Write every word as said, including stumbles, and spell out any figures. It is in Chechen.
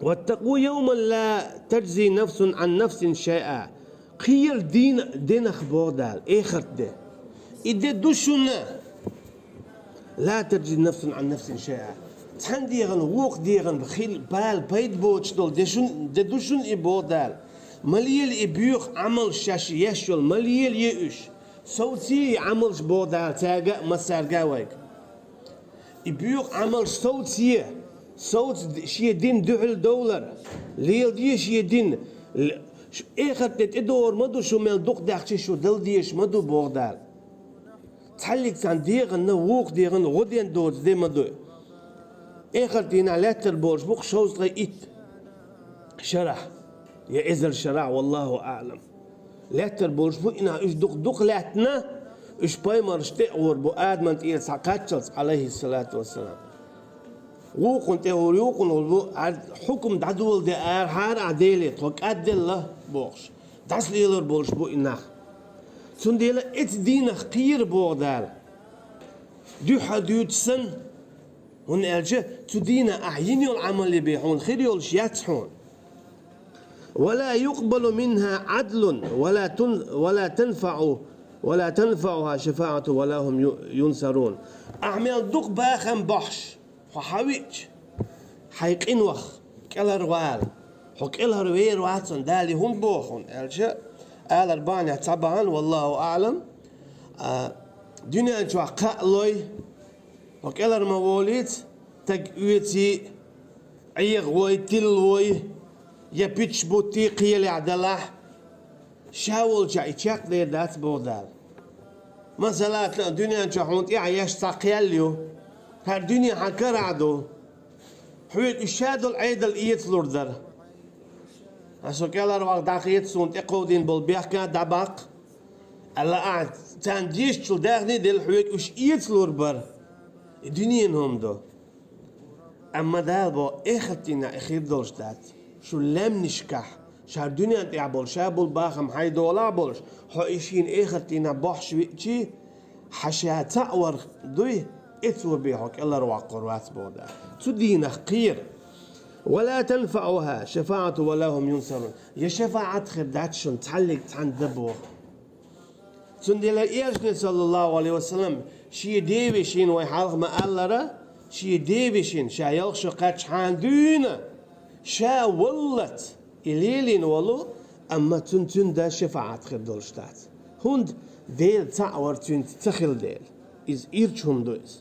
واتقوا يوما لا تجزي نفس عن نفس شيئا. Кхера дийнахь, дийнахь боху Дала, эхарт де. И де ду шуна. لا تجزي نفس عن نفس شيئا. Цхьана дегӀан, вукху дегӀан хила бала пайда боцуш долу де шун, де ду шуна и боху Дала. Ма лела и боьха Ӏамалш шаьш еш йолу, ма лела е уьш. Совцае и Ӏамалш боху Дала цаьрга а, массаьрга а вайга. И боьха Ӏамалш совцае, совца шен дин дуьхьал довлар, леладе шен дин, л-, ш-, эхарт де тӀедогӀур ма ду шу, мел дукха даьхча шу дала дезаш ма ду боху Дала. Цхьаллиг цхьана дегӀанна, вукху дегӀанна гӀо ден доцу де ма ду. Эхарт дийнахь лаьттар болуш бу-кх шовзткъе итт шарахь, я эзар шарахь, والله أعلم. Лаьттар болуш бу и нах, уьш дукха-дукха лаьттина, уьш пайхамаршна тӀе а гӀур бу, Адаман тӀера схьакхаччалц, عليه الصلاة والسلام. Вукхунна тӀе гӀур, юкъана гӀур бу, хьукам дӀадоладе арахьара ахь Деле, тхо кӀадделла бохуш, дӀасалелар болуш бу и нах. Цундела эцу дийнахь кхера боху Дала. Дуьххьал дуьйцу санна, хӀунда аьлча цу дийнахь ахь йина йолу Ӏамал бен хьуна хир йолуш яц хьуна. ولا يقبل منها عدل ولا تن-، ولا تنفع، ولا تنفعها شفاعة ولا هم ي-، ينصرون. Ахь мел дукха бахам бохьуш, хьо хьан виъча, хьайн къинойх кӀелхьарвала. Хьо кӀелхьарвер вац хьуна, Дала и хӀунда боху хьуна аьлча, алар бахьанехь цхьа бахьана, والله أعلم, а, дуьнен чохь кхаъ лой, хьо кӀелхьара ма волуьйту, стаг оьций, Ӏеха вой, тилла вой, я питаш буттий кхелехь далахь, ша волчохь и чекхдер дац боху Дала. Масала, дуьнен чохь хьуна тӀаьхьа еш цхьа кхел ю, хӀара дуьне хьан карахь ду, хьоьга уьш ша долу Ӏедал эцалур дара. Аса со кӀелхьарваха дӀахеца, суна тӀекховдийна болу бехк а дӀабаккха, аьлла, ахь царна дезачул даьхни а делла, хьоьга уьш эцалур бара. И дуьненан хӀума ду. Амма Дала боху, эхартдийнахь и хир долуш дац. Шу лаьмнашкахь, ша дуьнен тӀехь болу, ша болу бахам хьайн долахь болуш, хьо и шена эхартдийнахь бохьуш виъчий, хьан ша цхьаъ вар дуй, эцо бен хьо кӀелхьарваккхур вац боху Дала. Цу дийнахь кхера. ولا تنفعها شفاعة ولا هم ينصرون. Я шафаӀат хир дац шуна цхьаллиг цхьаьнна дан боху. Цундела Элчано, саллаллаху алейхи ва саллам, шен девешина, вай хьалха ма-аллара, шен девешина, ша ялх шо кхаьччахьана дуьйна, ша валлалц и лелийна волу, амма цун-, цуьнан дан шафаӀат хир долуш дац. ХӀунда? Дела цхьаъ вар цуьнца ца хилла дела. Иза ирча хӀума ду иза.